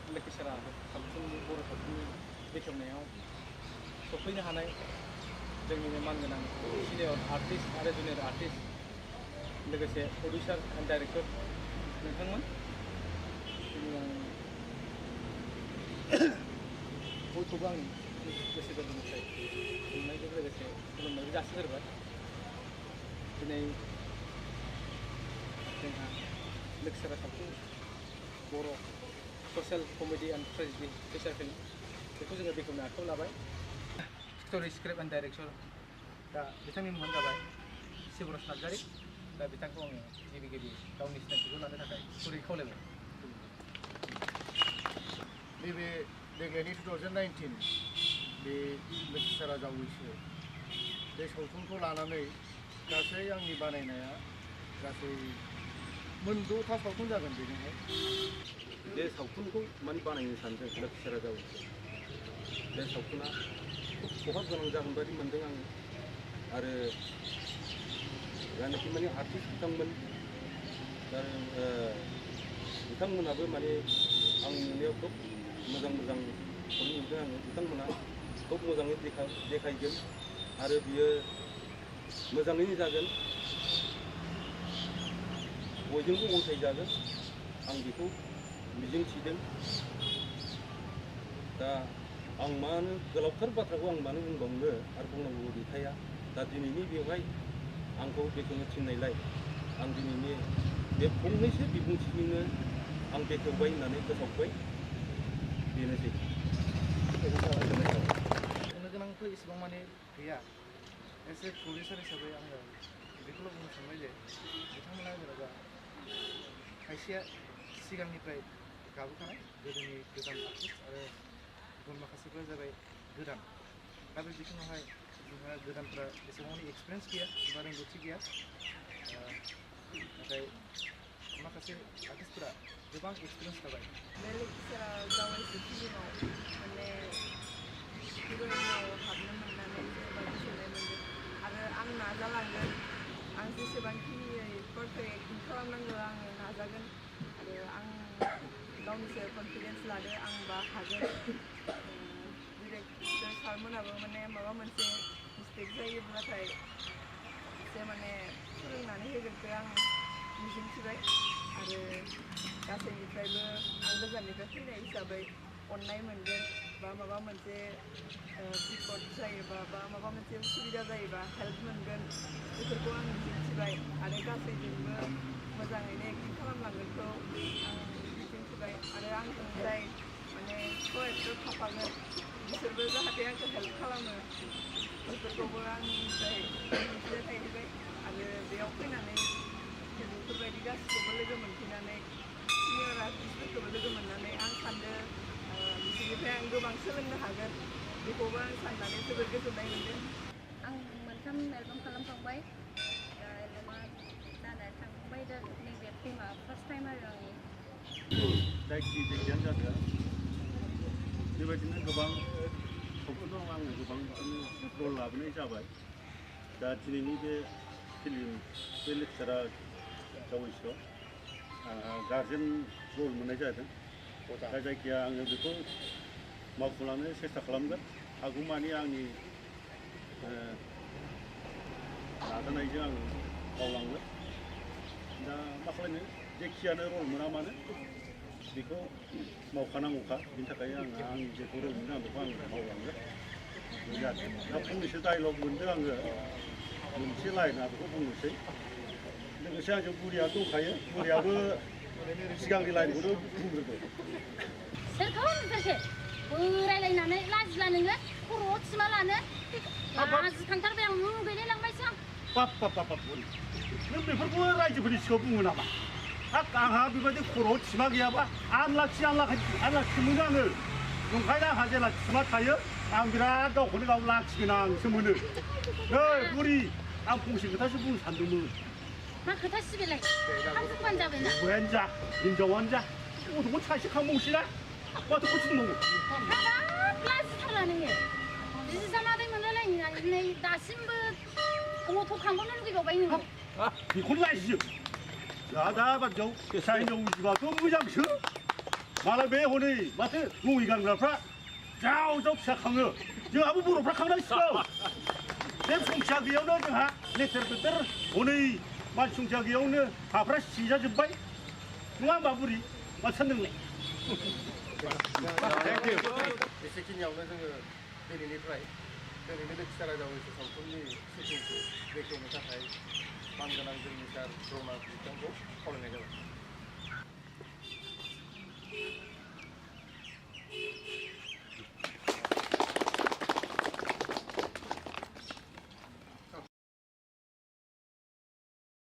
लोखि सारा सावथुन बर' सावथुननि बेखेवनायाव सफैनो हानाय जोंनिनो मानगोनां सिनियर आर्टिस्ट आरो जुनियर आर्टिस्ट लोगोसे प्रडिउसार एन्ड डाइरेक्टर नोंथांमोन बयखौबो आं गोसो गोरबोनिफ्राय खुलुमनायजों लोगोसे खुलुमनायबो जासिगोरबाय। दिनै जोंहा लोखि सारा सावथुन बर' social comedy and tragedy feature film बेखौ जोङो बेखेवनो आखायाव लाबाय। स्ट'रि स्क्रिप्ट एन्ड डाइरेक्सन दा बिथांनि मुङानो जाबाय शिबरस नार्जारि। दा बिथांखौ आङो गिबि गावनि सिनायथिखौ लानो थाखाय गुरै खावलायबाय। नैबे देग्लायनि 2019 बे लोखि सारा जावैसो बे सावथुनखौ लानानै गासै आंनि बानायनाया गासै मोन6था सावथुन जागोन बेजोंहाय। बे सावथुनखौ माने बानायनो सानदों लोखि सारा जावैसो। बे सावथुना खोब खहाब गोनां जागोन बायदि मोनदों आङो आरो जायनाखि माने आर्टिस्ट बिथांमोन बिथांमोनाबो माने आंनि नुनायाव खोब मोजांखौनो नुदों आङो। बिथांमोना खोब मोजाङै देखायगोन आरो बियो मोजाङैनो जागोन, बयजोंबो अनसायजागोन आं बेखौ मिजिंथिदों। दा आं मानो गोलावथार बाथ्राखौ आं मानो बुंबावनो आरो बुंनांगौ गैखाया। दा दिनैनि बेवहाय आंखौ बेखेवनो थिननायलाय आं दिनैनि बे फंनैसो बिबुंथिजोंनो आं बेखेवबाय होननानै फोसावबाय। बेनोसै। बुंनो गोनांथ' एसेबां माने गैया। एसे प्रडिउसार हिसाबै आङो बेखौल' बुंनो सानबाय जे बिथांमोना जेनेबा खायसेया सिगांनिफ्राय गाबोखानाय गोदोनि गोजाम आर्टिस्ट आरो गुबुन माखासेफ्रा जाबाय गोदान। दा बे बिथिङावहाय जोंहा गोदानफ्रा एसेबां माने एक्सपिरियेन्स गैया बा रोंगौथि गैया, नाथाय माखासे आर्टिस्टफोरा गोबां एक्सपिरियेन्स थाबाय। बे लोखि सारा जावैसो फिल्माव माने हिर'इनाव हाबनो मोननानै जेनेबा गोजोननाय मोनदों आरो आं नाजालांगोन। आं जेसेबांखिनियै पारफेक्ट एक्टिं खालामनांगौ आङो नाजागोन आरो आं गावनि सायाव कनफिडेन्स लादो आं बा हागोन। डिरेक्टर सारमोनाबो माने माबा मोनसे मिस्टेक जायोब्लाथाय एसे माने फोरोंनानै होगोनखौ आं मिजिंथिबाय आरो गासैनिफ्रायबो आं गोजाननिफ्राय फैनाय हिसाबै अननाय मोनगोन बा माबा मोनसे बिपद जायोबा बा माबा मोनसे उसुबिदा जायोबा हेल्प मोनगोन बेफोरखौ आं मिजिंथिबाय आरो गासैजोंबो मोजाङैनो एक्टिं खालामलांगोनखौ आं मिजिंथिबाय आरो आंजों जाय माने को-एक्टर थाफागोन बिसोरबो जाहाथे आंखौ हेल्प खालामो बेफोरखौबो आंनिफ्राय मिजिंथिनाय थाहैबाय आरो बेयाव फैनानै बेफोरबायदि गासिखौबो लोगो मोनफिननानै सिनियर आर्टिस्टफोरखौबो लोगो मोननानै आं सान्दों बिसोरनिफ्राय आं गोबां सोलोंनो हागोन। बेखौबो आं साननानै जोबोद गोजोननाय मोन्दों। आं 3 एलबाम खालामखांबाय। दा एलबामा जानानै थांबाय। दा नैबे फिल्मा फार्स्ट टाइम आरो आंनि। जायखियानो जादों बेबायदिनो गोबां सावथुनाव आङो गोबां रल लाबोनाय जाबाय। दा दिनैनि बे फिल्म बे लोखि सारा जावैसोआव गार्जेन रल मोननाय जादों। दा जायखिया आङो बेखौ मावफुंलांनो सेस्था खालामगोन। हागौमानि आंनि नाजानायजों आं मावलांगोन। दा मा खालामनो जेखियानो रल मोना मानो बेखौ मावखानांगौखा। बिनि थाखाय आंनि जेखौ रल मोनो आं बेखौ आं मावलांगोन। दा फंनैसो डाइलग मोनदों आङो, मोनसे लाइना बेखौ बुंनोसै। लोगोसे आंजों बुरिया दंखायो, बुरियाबो सिगांनि लाइनखौनो बुंग्रोदो। सोरखौ नुफेरखो बोरायलायनानै लाजिला नोङो खर'आव थिमा लानो लाजिखांथारबाय आं मुगैलाय लांबायसो आं। बाप बुरि नों बेफोरखौ रायजोफोरनि सिगाङाव बुङो नामा? आंहा बेबायदि खर'आव थिमा गैयाबा आनलाखि मोनो आङो। नंखायनो आंहा जेला थिमा थायो आं बिराद गावखौनो गाव लाखि गोनांसो मोनो। नै बुरि आं फंसे खोथासो बुंनो सानदोंमोन। मा खोथासि बेलाय? थाब बुंबानो जाबायना। हौवायानो जा हिनजावानो जा गथ'खौ सासे खांबावसै ना गथ'खौ थिनबावो। हाबाब लाजिथारला नोङो। बिजामादै मोनलायलायनानै दासिमबो गथ' खांबावनो लुगैबावबाय नोङो। बेखौनो लाजियो। दा बादियाव फिसा हिनजाव उजिबाथ' मोजांसो। मालाय बे हनै माथो नङि गानग्राफ्रा जाव जाव फिसा खाङो जोंहाबो बर'फ्रा खांनांसिगौ बे संख्या गैयावनो जोंहा लेथेर फेथेर हनै मानसि संख्या गैयावनो हाफ्रा सिजाजोब्बाय नङा होमबा बुरि मा सानदोंलाय एसेखिनियावनो जोङो दिनैनि लोखि सारा जावैसो सावथुननि शुटिंखौ बेखेवनो थाखाय मानगोनां जोंनि सार रौना बिथांखौ खावलायनाय जाबाय